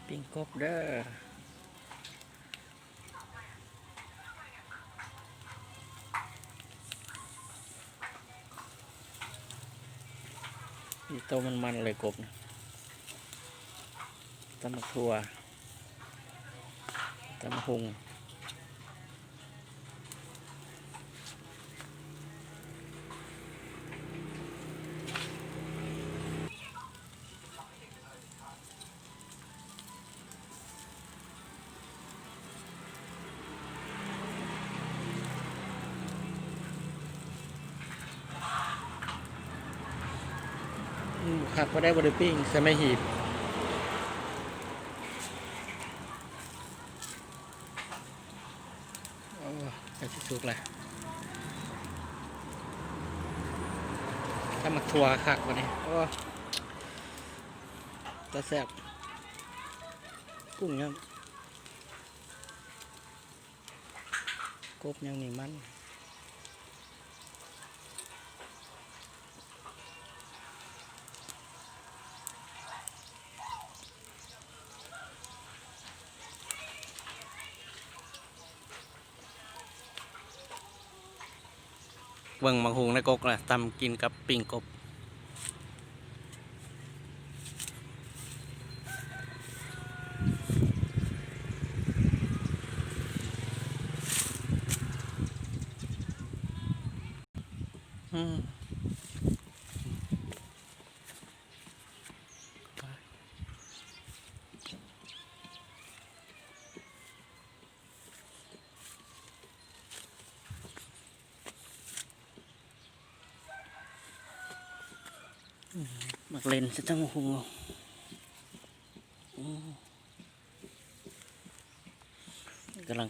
ປີ້ງກົບເດີ້. ມີໂຕມັນໆເລີຍກົບນະ. ຕຳບັກຖົ່ວ ຕຳບັກຫຸ່ງ. ອືມ ຄັກບໍ່ໄດ້ ບໍ່ໄດ້ປີ້ງ ໃສ່ໄມ້ຫີບ. ໂອ້ ໃກ້ຊິສຸກແລ້ວ. ຕຳບັກຖົ່ວຄັກບາດນີ້. ໂອ້ ຕາແຊບ. ກຸ້ງຍັງ ກົບຍັງມີມັນ. ເບິ່ງໝາກຫຸ່ງໃນກົກລະ ຕຳກິນກັບປີ້ງກົບ. ອືມ. ອືມ ໝາກເລັ່ນໃສ່ຕຳບັກຫຸ່ງ. ໂອ້ ກຳລັງ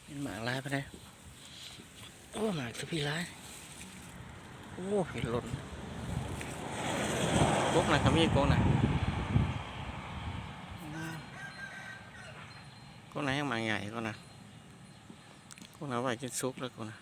ເຫັນໝາກຫຼາຍປານໃດ. ໂອ້ ໝາກສະພີຫຼາຍ. ໂອ້ ເຫັນຫຼົ່ນ. ກົກນະກະມີ ກົກນະ. ກົກນະແຮງໝາກໃຫຍ່ ກົກນະ. ກົກນະໄວ້ກິນສຸກແລ້ວ ກົກນະ.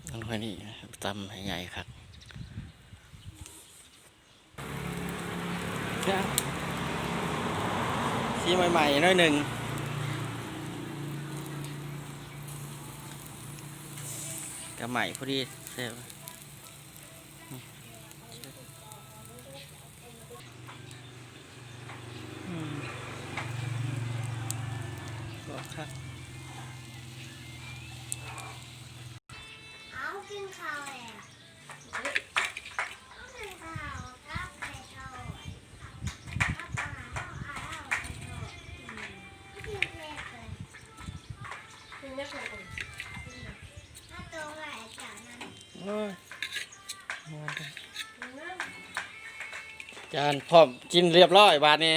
ເອົາໜ່ວຍນີ້ຕຳໃຫ້ໃຫຍ່ຄັກ. ສີໃໝ່ໆ ໜ້ອຍໜຶ່ງ ກະໃໝ່ພໍດີ ແຊບ. ອືມ ກອບຄັກ. ເອົາ ກິນເຂົ້າແລ້ວ ກິນເຂົ້າກັບໄຂ່ທອດ ກັບອາຫານເຮົາ ອາຫານເຮົາໄຂ່ທອດ ອືມ ກິນແຊບເລີຍ ກິນໄດ້ຄົນອື່ນ ກິນເລີຍ ເອົາໂຕໄວ້ໃຫ້ເຈົ້ານຳ. ໂອ້ຍ ຈານພ້ອມກິນລຽບຮ້ອຍບາດນີ້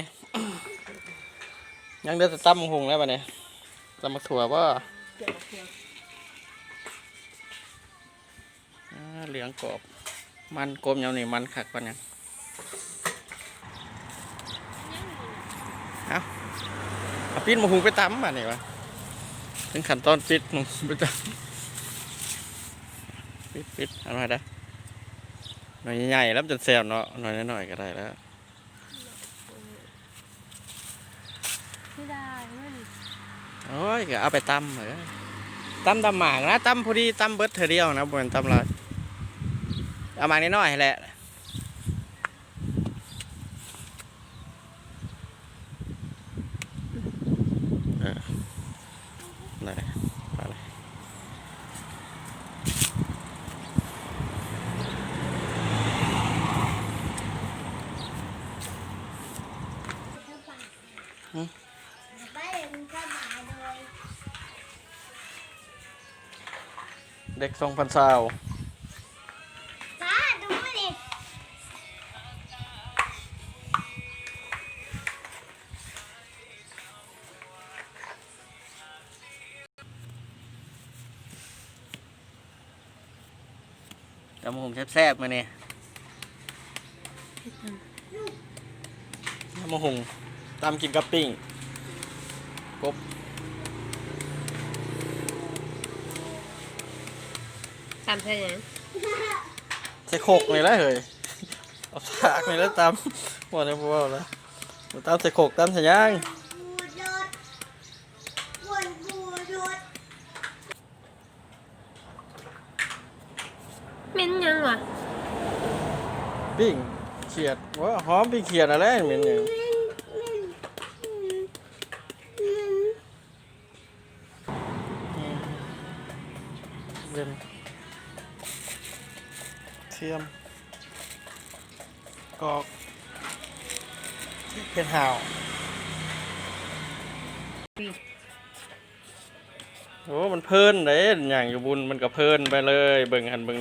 ຍັງເຫຼືອແຕ່ຕຳບັກຫຸ່ງແລ້ວບາດນີ້. ຕຳບັກຖົ່ວບໍ່? ອ່າ ເຫຼືອງກອບ ມັນກົບຍາມນີ້ມັນຄັກປານຫຍັງ. ເອົາ ເອົາປີ້ງໝາກຫຸ່ງໄປຕຳບາດນີ້ວະ ເຖິງຂັ້ນຕອນປິດໝາກຫຸ່ງໄປຕຳ. ປິດໆ ເອົາໜ້ອຍເດີ້ ໜ້ອຍໃຫຍ່ໆ ແລ້ວມັນຈັ່ງແຊບເນາະ ໜ້ອຍນ້ອຍໆ ກະໄດ້ແລ້ວ. ເສຍດາຍເວີຍ. ໂອ້ຍ ກະເອົາໄປຕຳເອີ ຕຳຕາມໝາກນະ ຕຳພໍດີ ຕຳເບິດເທື່ອດຽວນະ ບໍ່ແມ່ນຕຳຫຼາຍ ເອົາໝາກນ້ອຍໆ ຫັ້ນແຫຼະ. ເອີ ໄດ້ ໄດ້. ຫຶ? ເດັກສອງພັນຊາວ. ຕຳບັກຫຸ່ງແຊບໆ ມື້ນີ້. ເຮັດຫຍັງ? ຕຳບັກຫຸ່ງ ຕຳກິນກັບປີ້ງກົບ. ຕຳໃສ່ຫຍັງ? ໃສ່ຄົກນີ້ແຫຼະເຮີ້ຍ. ເອົາຖາກນີ້ແຫຼະຕຳ. ບໍ່ໄດ້ ບໍ່ເວົ້າລະ. ຕຳໃສ່ຄົກ ຕຳໃສ່ຫຍັງ? ເໝັນຫຍັງຫວາ? ປີ້ງຂຽດ. ໂອ້ ຫອມປີ້ງຂຽດຫັ້ນແຫຼະ. ເໝັນຫຍັງ? ອືມ ເປັນທຽມ ກອກ ເຜັດຫ້າວ. ໂອ້ ມັນເພີນເດ້ ຍ່າງຢູ່ບຸນມັນກໍເພີນໄປເລີຍ ເບິ່ງຫັ້ນເບິ່ງ.